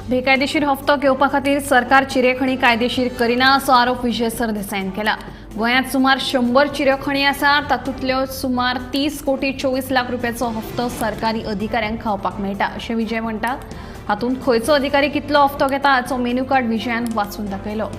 बेकायदेशीर हप्तो घेवपा खातीर सरकार चिरेखणी कायदेशीर करिना असो आरोप विजय सरदेसायान केला। गोंयांत सुमार 100 चिरेखणी आसात, तातूंतल्यो सुमार 30 कोटी 24 लाख रुपयाचो हप्तो सरकारी अधिकाऱ्यांक खावपाक मेळटा अशें विजय म्हणटात। हातूंत खंयचो अधिकारी कितलो हप्तो घेता हाचो मेन्यू कार्ड विजयान वाचून दाखयलो।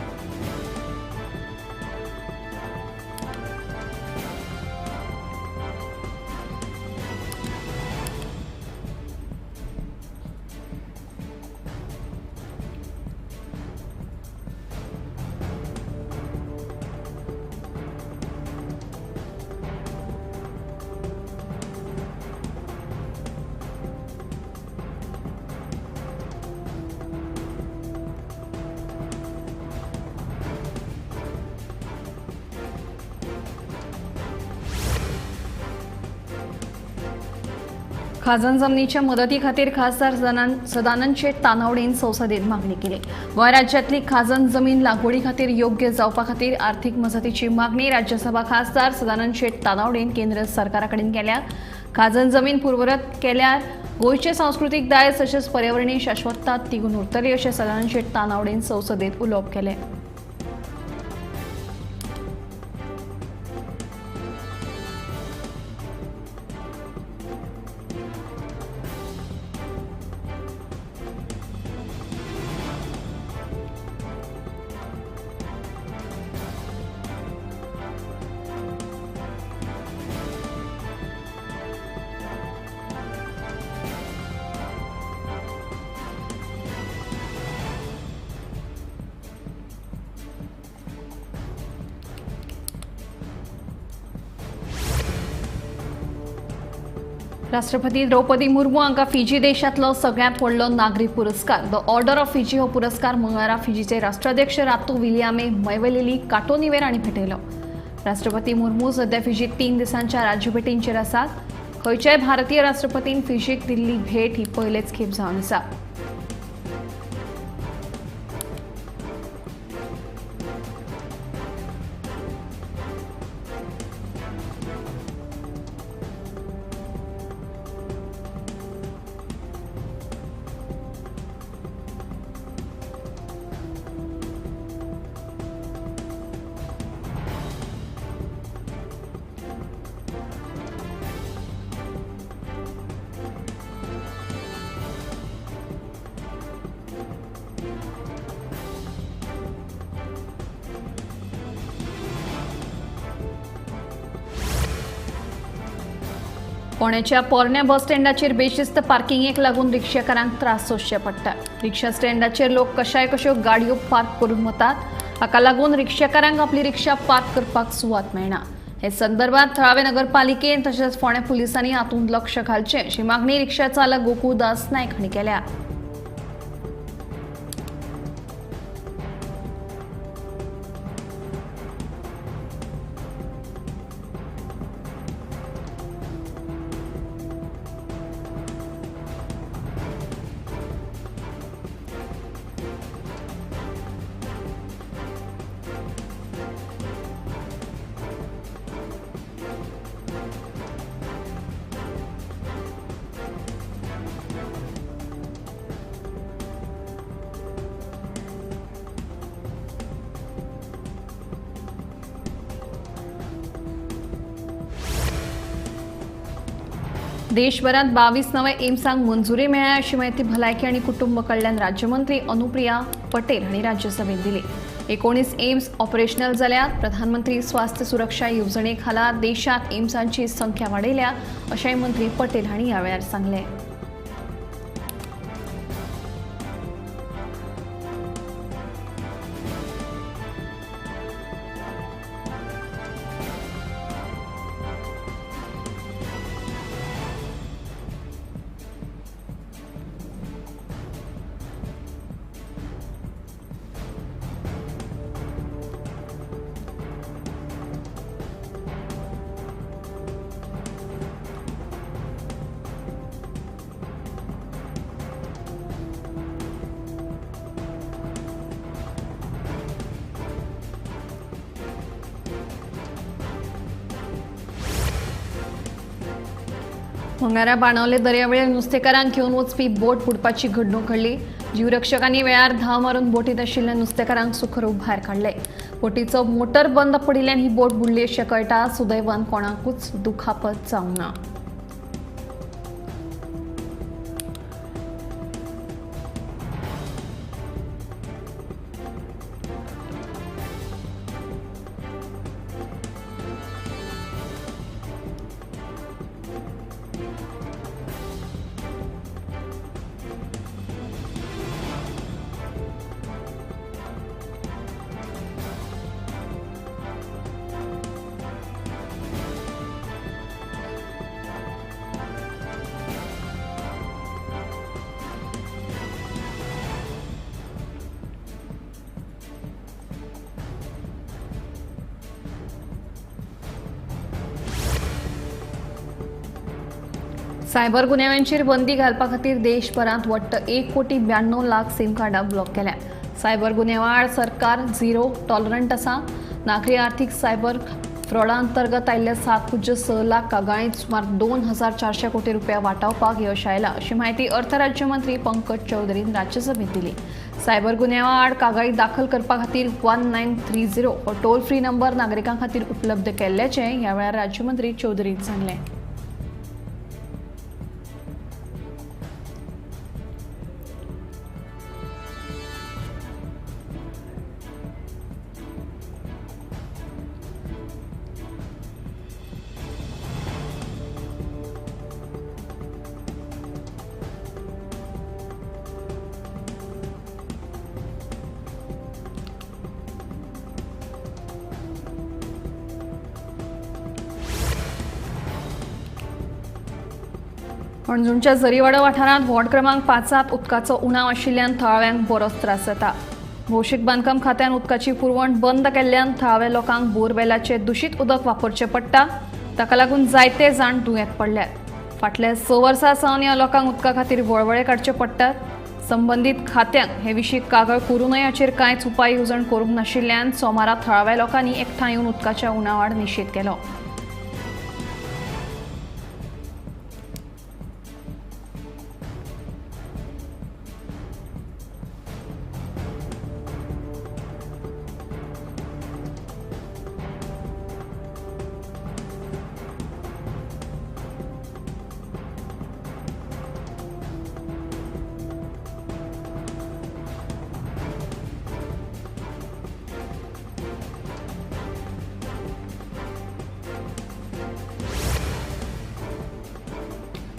खाजन जमनीच्या मदती खातीर खासदार सदानंद शेट तानावडेन संसदेत मागणी केली। गोंय राज्यांतली खाजन जमीन लागवडी खातीर योग्य जावपा खातीर आर्थिक मजतीची मागणी राज्यसभा खासदार सदानंद शेट तानावडेन केंद्र सरकारा कडेन केल्या। खाजन जमीन पुर्वरत केल्यार गोंयचे सांस्कृतीक दायज तशेंच पर्यावरणीय शाश्वतता तिगून उरतली अशें सदानंद शेट तानावडेन संसदेत उलोवप केलें। राष्ट्रपती द्रौपदी मुर्मू हांकां फिजी देशांतलो सगळ्यांत व्हडलो नागरी पुरस्कार the order of Fiji हो पुरस्कार मंगळारा फिजीचे राष्ट्राध्यक्ष रातू विलियामे मैवेलेली काटोनिवेर हांणी भेटयलो। राष्ट्रपती मुर्मू सध्या फिजीत 3 दिसांच्या राज्यभेटींचेर आसात। खंयच्याय भारतीय राष्ट्रपतीन फिजीक दिल्ली भेट ही पयलेच खेप जावन आसा। फोंडेच्या पोरण्या बस स्टँडाचेर बेशिस्त पार्किंगेक लागून रिक्षाकारांक त्रास सोंसचे पडटात। रिक्षा स्टँडाचेर लोक कशाय कश्यो गाडयो पार्क करून वतात। हाका लागून रिक्षाकारांक आपली रिक्षा पार्क करपाक सुवात मेळना। हे संदर्भात थळावे नगरपालिकेन तशेंच फोंडें पुलिसांनी हातूंत लक्ष घालचें अशी मागणी रिक्षा चालक गोकुळदास नायक हांणी केल्या। देशभरात 22 नवे एम्सांक मंजुरी मेळ्ळ्या अशी माहिती भलायकी आणि कुटुंब कल्याण राज्यमंत्री अनुप्रिया पटेल हांणी राज्यसभेत दिली। 19 एम्स ऑपरेशनल जाल्यात। प्रधानमंत्री स्वास्थ्य सुरक्षा येवजणे खाला देशात एम्सांची संख्या वाडयल्या अशेंय मंत्री पटेल हांणी ह्या वेळार सांगलें। मंगळारा बाणावले दर्यावेळेर नुस्तेकारांक घेवन वचपी बोट बुडपाची घडणूक घडली. जीवरक्षकांनी वेळार धांव मारून बोटींत आशिल्ल्या नुस्तेकारांक सुखरूप भायर काडले. बोटीचो मोटर बंद पडिल्ल्यान ही बोट बुडली अशें कळटा. सुदैवान कोणाकूच दुखापत जावंक ना. सायबर गुन्यांवांचेर बंदी घालपा खातीर देशभरांत वट्ट 1,92,00,000 सिम कार्डां ब्लॉक केल्यात. सायबर गुन्यांवा आड सरकार झिरो टॉलरंट आसा. नागरी आर्थिक सायबर फ्रॉडा अंतर्गत आयिल्ल्या 7.6 लाख कागाळींत सुमार 2,400 कोटी रुपया वाटावपाक यश आयलां अशी म्हायती अर्थ राज्यमंत्री पंकज चौधरीन राज्यसभेत दिली. सायबर गुन्यांवा आड कागाळी दाखल करपा खातीर 1930 हो टोल फ्री नंबर नागरिकां खातीर उपलब्ध केल्ल्याचें ह्या वेळार राज्यमंत्री चौधरीन सांगलें. पणजूणच्या जरीवाडो वाठारांत वॉर्ड क्रमांक 5 उदकाचो उणाव आशिल्ल्यान थळाव्यांक बरोच त्रास जाता. भौशीक बांदकाम खात्यान उदकाची पुरवण बंद केल्ल्यान थळाव्या लोकांक बोरवेलाचें दुशीत उदक वापरचें पडटा. ताका लागून जायते जाण दुयेंत पडल्यात. फाटल्या 6 वर्सां सावन ह्या लोकांक उदका खातीर वळवळे काडचे पडटात. संबंदीत खात्यांक हे विशीं कागळ करूं नये हाचेर कांयच उपाय येवजण करूंक नाशिल्ल्यान सोमारा थळाव्या लोकांनी एकठांय येवन उदकाच्या उणावाआड निशेध केलो.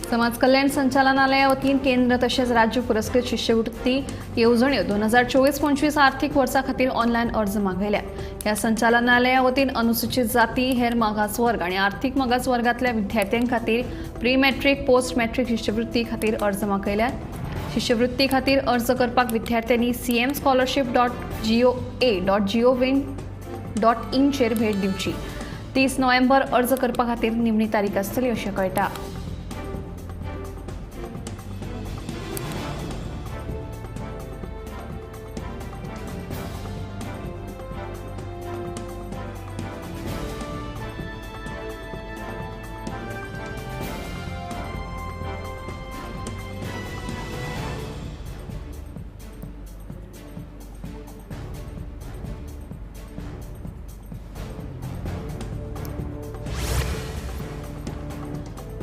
समाज कल्याण संचालनालया वतीन केंद्र तशेंच राज्य पुरस्कृत शिश्यवृत्ती येवजण्यो 2024-25 आर्थिक वर्सा खातीर ऑनलायन अर्ज मागयल्या. ह्या संचालनालया वतीन अनुसूचित जाती, हेर मागास वर्ग आनी आर्थिक मागास वर्गांतल्या विद्यार्थ्यां खातीर प्री मॅट्रीक, पोस्ट मॅट्रीक शिश्यवृत्ती खातीर अर्ज मागयल्यात. शिश्यवृत्ती खातीर अर्ज करपाक विद्यार्थ्यांनी cmscholarship.goa.gov.in चेर भेट दिवची. 30 नोव्हेंबर अर्ज करपा खातीर निमणी तारीख आसतली अशें कळटा.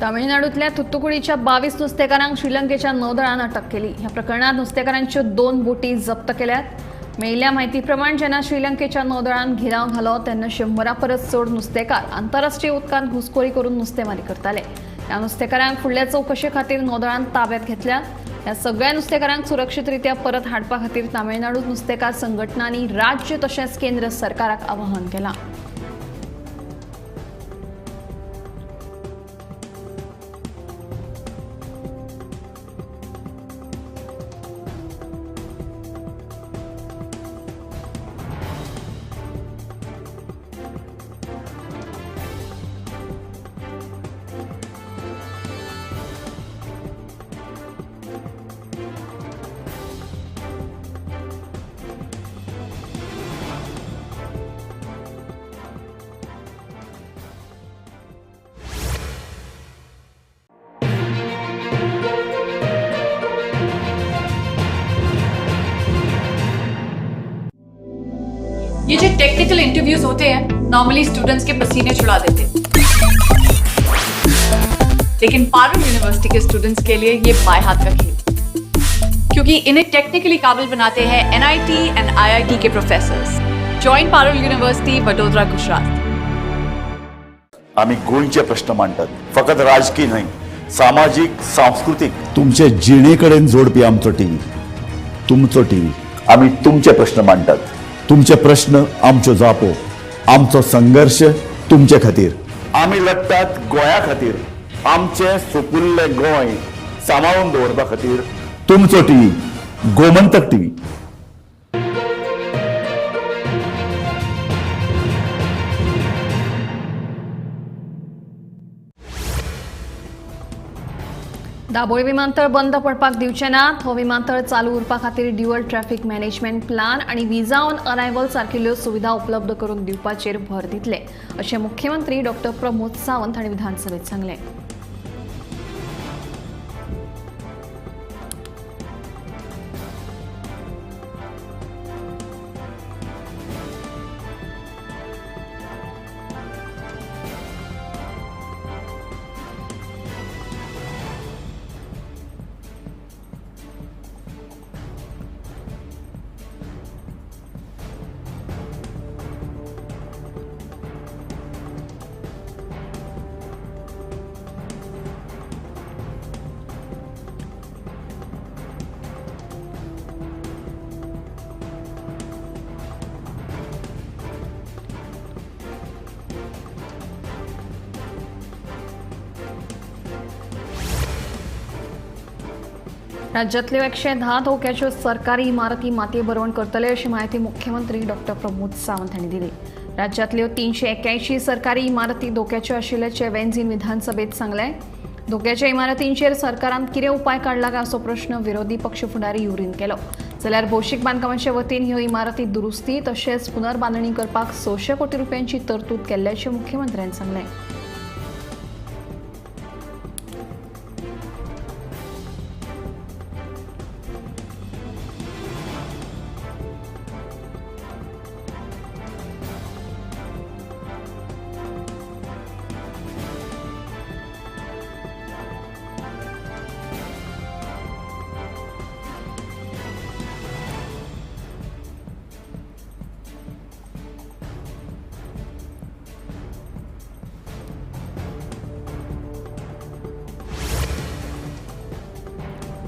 तामिळनाडूतल्या थुत्तुकुडीच्या 22 नुस्तेकारांक श्रीलंकेच्या नौदळान अटक केली. ह्या प्रकरणात नुस्तेकारांच्यो 2 बोटी जप्त केल्यात. मेळिल्ल्या म्हायती प्रमाण जेन्ना श्रीलंकेच्या नौदळान घेराव घालो तेन्ना 100 परस चड नुस्तेकार आंतरराष्ट्रीय उदकांत घुसखोरी करून नुस्तेमारी करताले. ह्या नुस्तेकारांक फुडल्या चवकशे खातीर नौदळान ताब्यात घेतल्या. ह्या सगळ्या नुस्तेकारांक सुरक्षितरित्या परत हाडपा खातीर तामिळनाडू नुस्तेकार संघटनांनी राज्य तशेंच केंद्र सरकाराक आवाहन केलां. ये जो टेक्निकल इंटरव्यूज होते हैं नॉर्मली स्टूडेंट्स के पसीने छुड़ा देते हैं, लेकिन Parul university K students K लिए ये बाएं हाथ का खेल, क्योंकि इन्हें टेक्निकली काबिल बनाते हैं NIT and IIT K professors. Join Parul university, Vadodara, Gujarat. आम्ही गोंयचे प्रश्न मांडटात, फकत राजकीय न्हय, सामाजीक, सांस्कृतीक, तुमचे जिणे कडेन जोडपी आमचो टीव्ही, तुमचो टीव्ही। आम्ही तुमचे प्रश्न मांडटात, तुमचे प्रश्न आमच्यो जापो, आमचो संघर्श तुमचे खातीर। आमी लडटात गोंया खातीर, आमचें सुपुल्लें गोंय सांबाळून दवरपा खातीर। तुमचो टीव्ही, गोमंतक टीव्ही। दाबोळी विमानतळ बंद पडपाक दिवचे नात। हो विमानतळ चालू उरपा खातीर ड्युअल ट्रॅफिक मॅनेजमेंट प्लान आनी व्हिसा ऑन अरायव्हल सारकिल्ल्यो सुविधा उपलब्ध करून दिवपाचेर भर दितले अशें मुख्यमंत्री डॉक्टर प्रमोद सावंत हांणी विधानसभेत सांगलें। राज्यातल्यो 110 धोक्याच्यो सरकारी इमारती मातये भरवण करतले अशी म्हायती मुख्यमंत्री डॉक्टर प्रमोद सावंत हांणी दिली। राज्यातल्यो 381 सरकारी इमारती धोक्याच्यो आशिल्ल्याचें वेंझीन विधानसभेत सांगलें। धोक्याच्या इमारतींचेर सरकारान कितें उपाय काडला काय असो प्रश्न विरोधी पक्ष फुडारी युरीन केलो। जाल्यार भौशीक बांदकामाचे वतीन ह्यो इमारती दुरुस्ती तशेंच पुनर्बांदणी करपाक 600 कोटी रुपयांची तरतूद केल्ल्याचें मुख्यमंत्र्यान सांगलें।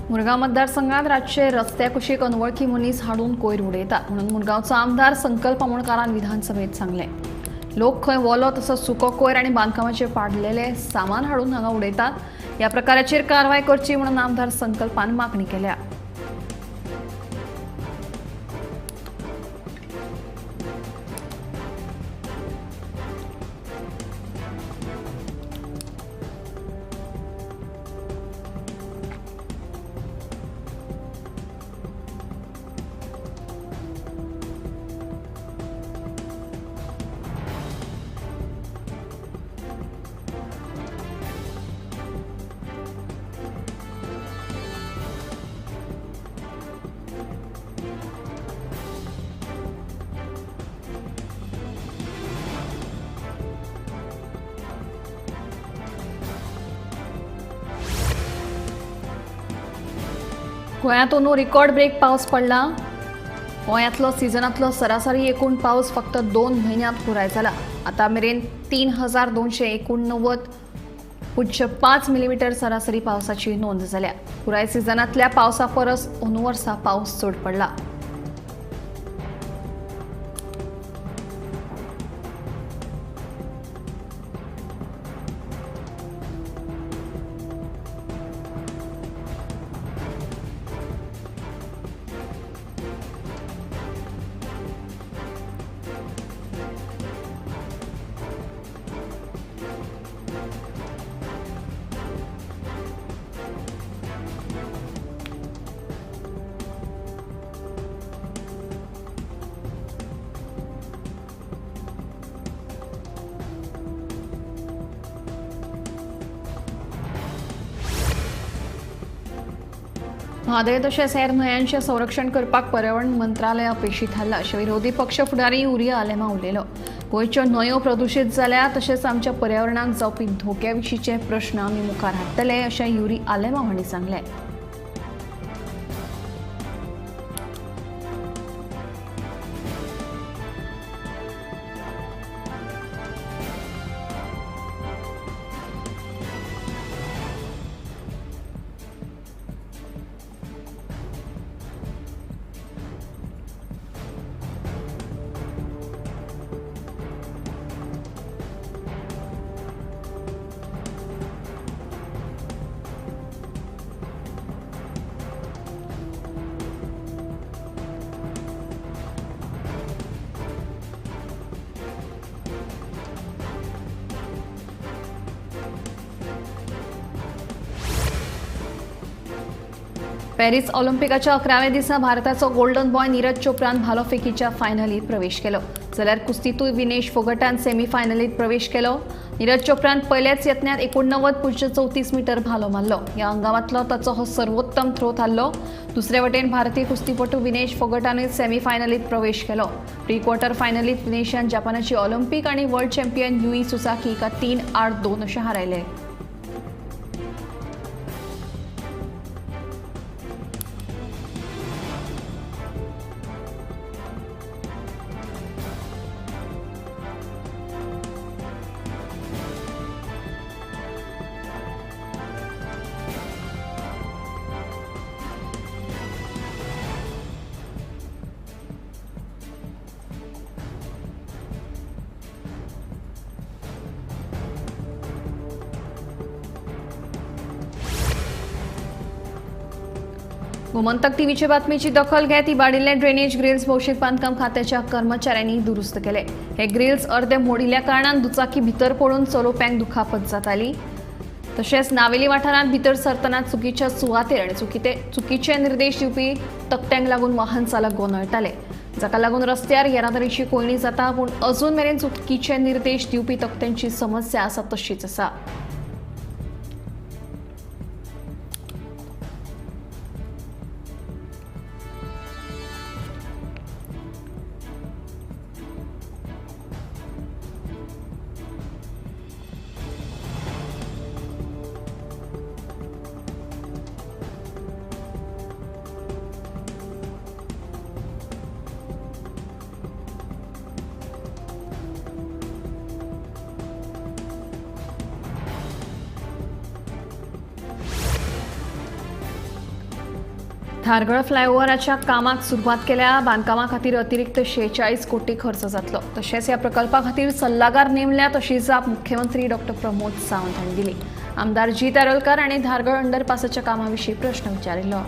मुरगांव मतदारसंघात रातचे रस्त्या कुशीक अनवळखी मनीस हाडून कोयर उडयतात म्हणून मुरगांवचो आमदार संकल्प आमोणकारान विधानसभेत सांगलें। लोक खंय वोलो तसो सुको कोयर आनी बांदकामाचे पाडलेले सामान हाडून हांगा उडयतात। ह्या प्रकाराचेर कारवाय करची म्हणून आमदार संकल्पान मागणी केल्या। गोंयांत अंदू रिकॉर्ड ब्रेक पावस पडला। गोंयांतलो सिजनांतलो सरासरी एकूण पावस फक्त 2 म्हयन्यांत पुराय जाला। आतां मेरेन 3289.5 मिलीमीटर सरासरी पावसाची नोंद जाल्या। पुराय सिजनांतल्या पावसा परस अंदू वर्सा पावस चड पडला। म्हादय तशेंच हेर न्हंयांचें संरक्षण करपाक पर्यावरण मंत्रालय अपेशी थारला अशें विरोधी पक्ष फुडारी युरी आलेमांव उलयलो. गोंयच्यो न्हंयो प्रदुशीत जाल्या तशेंच आमच्या पर्यावरणाक जावपी धोक्या विशींचे प्रश्न आमी मुखार हाडटले अशें युरी आलेमांव हांणी सांगलें. पॅरिस ऑलिम्पिकाच्या 11व्या दिसा भारताचो गोल्डन बॉय नीरज चोप्रान भालोफेकीच्या फायनलीत प्रवेश केलो. जाल्यार कुस्तीतूय विनेश फोगटान सेमीफायनलीत प्रवेश केलो. नीरज चोप्रान पयल्याच यत्नात 89.34 मीटर भालो मारलो. ह्या हंगामांतलो ताचो हो सर्वोत्तम थ्रो थारलो. दुसरे वटेन भारतीय कुस्तीपटू विनेश फोगटानूय सेमीफायनलीत प्रवेश केलो. प्री क्वॉर्टर फायनलीत विनेशान जपानाची ऑलिम्पिक आनी वर्ल्ड चॅम्पियन युई सुसाकी हिका 3-8-2 अशें हारयलें. गोमंतक टीव्हीचे बातमीची दखल घेत इबाडिल्ले ड्रेनेज ग्रिल्स भौशीक बांदकाम खात्याच्या कर्मचाऱ्यांनी दुरुस्त केले. हे ग्रिल्स अर्दे मोडिल्ल्या कारणान दुचाकी भितर पडून चलोवप्यांक दुखापत जाताली. तशेंच नावेली वाठारांत भितर सरतना चुकीच्या सुवातेर आनी चुकीचे निर्देश दिवपी तकट्यांक लागून वाहन चालक गोंदळटाले, जाका लागून रस्त्यार येरादारीची कोंयडी जाता. पूण अजून मेरेन चुकीचे निर्देश दिवपी तकट्यांची समस्या आसा तशीच आसा. धारगळ फ्लायओव्हराच्या कामाक सुरवात केल्या. बांदकामा खातीर अतिरिक्त 46 कोटी खर्च जातलो. तशेंच ह्या प्रकल्पा खातीर सल्लागार नेमल्यात अशी जाप मुख्यमंत्री डॉ प्रमोद सावंत हांणी दिली. आमदार जीत आरोलकर हांणी धारगळ अंडरपासाच्या कामा विशीं प्रश्न विचारिल्लो.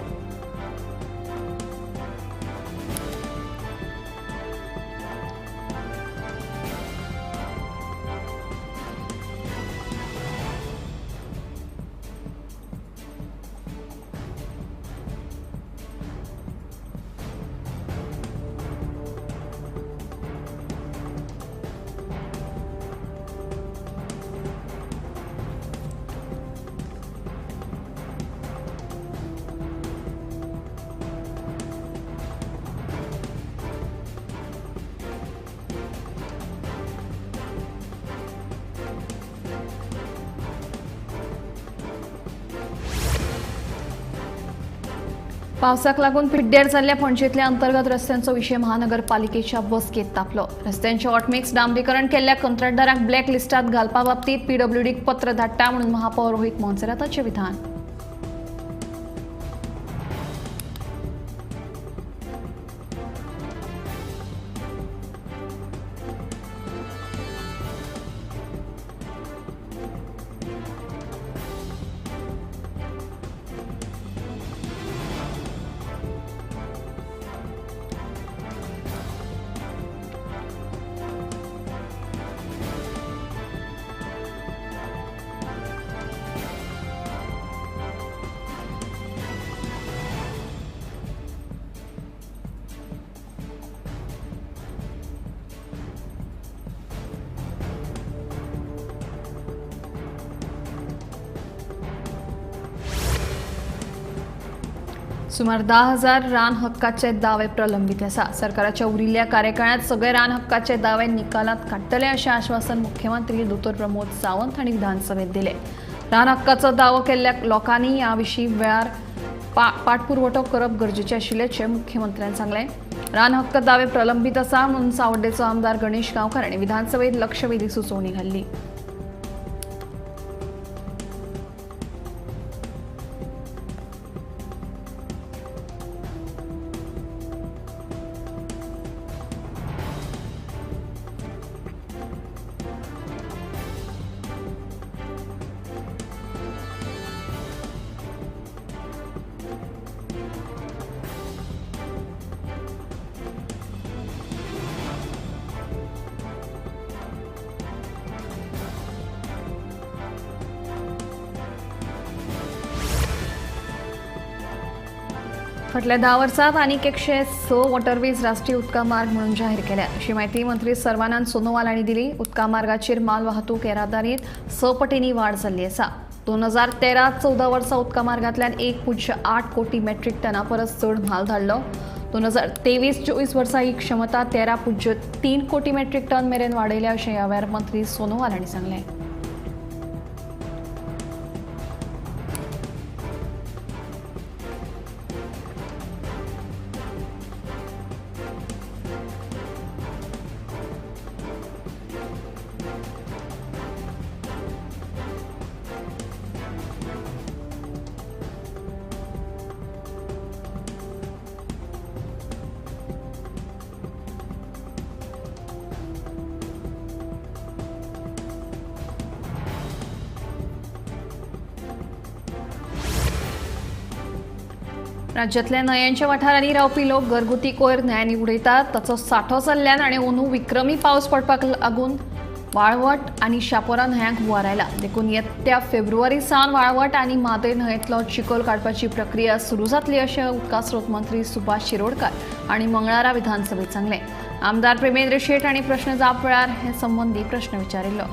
पावसाक लागून पिड्ड्यार जाल्ल्या पणजेंतल्या अंतर्गत रस्त्यांचो विशय महानगरपालिकेच्या बसकेंत तापलो. रस्त्यांचे हॉटमिक्स डांबरीकरण केल्ल्या कंत्राटदारांक ब्लॅक लिस्टांत घालपा बाबतींत पीडब्ल्यूडीक पत्र धाडटा म्हणून महापौर रोहित मोन्सेराताचें विधान. सुमार 10,000 रान हक्काचे दावे प्रलंबीत आसा. सरकाराच्या उरिल्ल्या कार्यकाळांत सगळे रान हक्काचे दावे निकालात काडटले अशें आश्वासन मुख्यमंत्री दोतोर प्रमोद सावंत हांणी विधानसभेत दिलें. रान हक्काचो दावो केल्ल्या लोकांनी ह्या विशीं वेळार पाठपुरवठो करप गरजेचें आशिल्ल्याचें मुख्यमंत्र्यान सांगलें. रान हक्क दावे प्रलंबीत आसा म्हणून सावड्डेचो आमदार गणेश गांवकार हांणी विधानसभेत लक्षवेधी सुचोवणी घाल्ली. फाटल्या 10 वर्सांत आनीक 106 वॉटरवेज राष्ट्रीय उदका मार्ग म्हणून जाहीर केल्या अशी माहिती मंत्री सर्वानंद सोनोवाल हांणी दिली. उदका मार्गाचेर माल वाहतूक येरादारीत 6 पटींनी वाड जाल्ली आसा. 2013-14 वर्सा उदका मार्गांतल्यान 1.8 कोटी मेट्रीक टना परस चड म्हाल धाडलो. 2023-24 वर्सा ही क्षमता 13.3 कोटी मेट्रीक टन मेरेन वाडयल्या अशें ह्या वेळार मंत्री सोनोवाल हांणी सांगलें. राज्यातल्या न्हंयांच्या वाठारांनी रावपी लोक घरगुती कोयर न्हंयांनी उडयतात. ताचो सांठो जाल्ल्यान आनी अंदू विक्रमी पावस पडपाक लागून वाळवट आनी शापोरा न्हंयांक हुंवार आयला. देखून येत्या फेब्रुवारी सावन वाळवट आनी म्हादय न्हंयेंतलो चिखोल काडपाची प्रक्रिया सुरू जातली अशें उदका स्रोत मंत्री सुभाष शिरोडकार हांणी मंगळारा विधानसभेत सांगलें. आमदार प्रेमेंद्र शेट हांणी प्रश्न जाप वेळार हे संबंदी प्रश्न विचारिल्लो.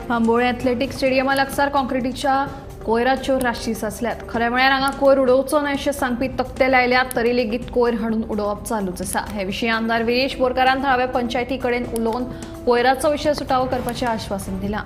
बांबोळे एथलेटीक स्टेडियमा लागसार कॉन्क्रिटीच्या कोयराच्यो राशी साचल्यात. खरें म्हळ्यार हांगा कोयर उडोवचो न्हय अशें सांगपी तकटे लायल्यात तरी लेगीत कोयर हाडून उडोवप चालूच आसा. हे विशीं आमदार विरेश बोरकारान थळाव्या पंचायती कडेन उलोवन कोयराचो विशय सुटावो करपाचें आश्वासन दिलां.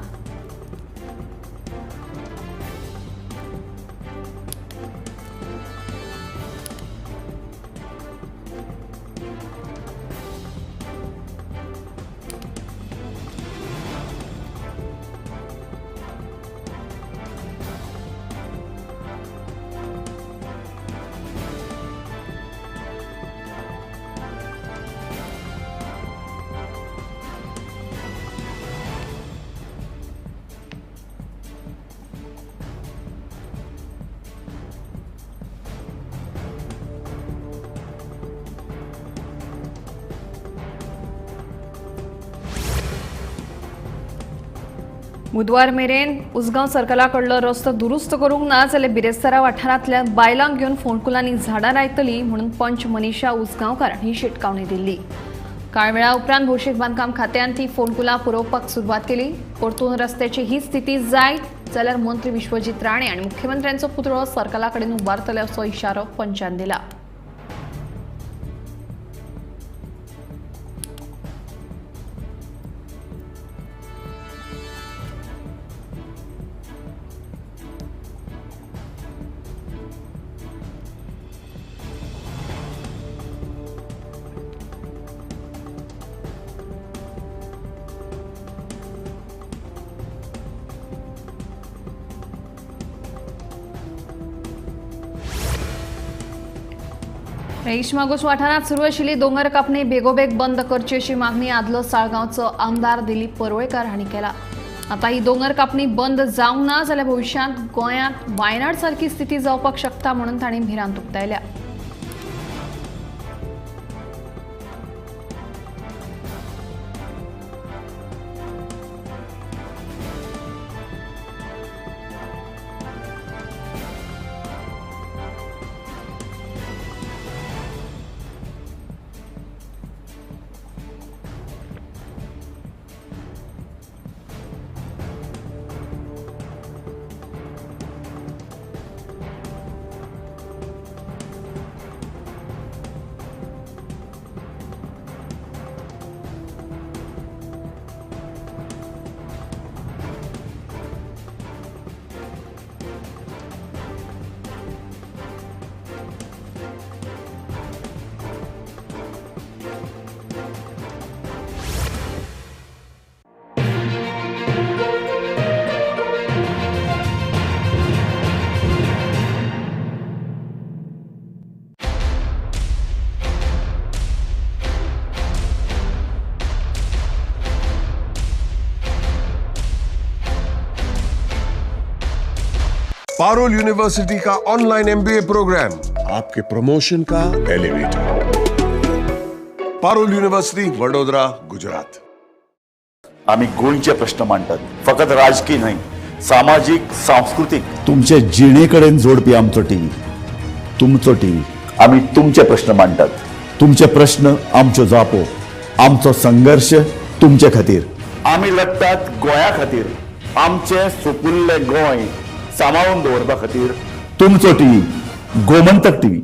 बुधवार मेरेन उसगांव सर्कला कडलो रस्तो दुरुस्त करूंक ना जाल्यार बिरेस्तारा वाठारांतल्या बायलांक घेवन फोंडकुलांनी झाडां लायतली म्हणून पंच मनीषा उसगांवकार ही शिटकावणी दिल्ली. कांय वेळा उपरांत भौशीक बांदकाम खात्यान ती फोंडकुलां पुरोवपाक सुरवात केली. परतून रस्त्याची ही स्थिती जायत जाल्यार मंत्री विश्वजीत राणे आनी मुख्यमंत्र्यांचो पुतळो सर्कला कडेन उबारतले असो इशारो पंचान दिला. रेईश मागूस वाठारांत सुरू आशिल्ली दोंगर कापणी बेगोबेग बंद करची अशी मागणी आदलो साळगांवचो आमदार दिलीप परुळेकर हांणी केला. आता ही दोंगर कापणी बंद जावंक ना जाल्यार भविश्यांत गोंयांत वायनाड सारकी स्थिती जावपाक शकता म्हणून तांणी भिरांत उक्तायल्या. पारुल यूनिवर्सिटी का ऑनलाइन एमबीए प्रोग्राम आपके प्रमोशन का एलिवेटर. पारुल यूनिवर्सिटी, वडोदरा, गुजरात. आम्ही गोंयचे प्रश्न मांडटात, फकत राजकी न्हय, सामाजीक, सांस्कृतीक, तुमचे जिणे कडेन जोडपी आमचो टीव्ही, तुमचो टीव्ही. आमी तुमचे प्रश्न मांडटात, तुमचे प्रश्न आमच्यो जापो, आमचो संघर्श तुमचे खातीर. आमी लडटात गोंया खातीर, आमचें सुपुल्लें गोंय सांबाळून दवरपा खातीर. तुमचो टीव्ही, गोमंतक टीव्ही.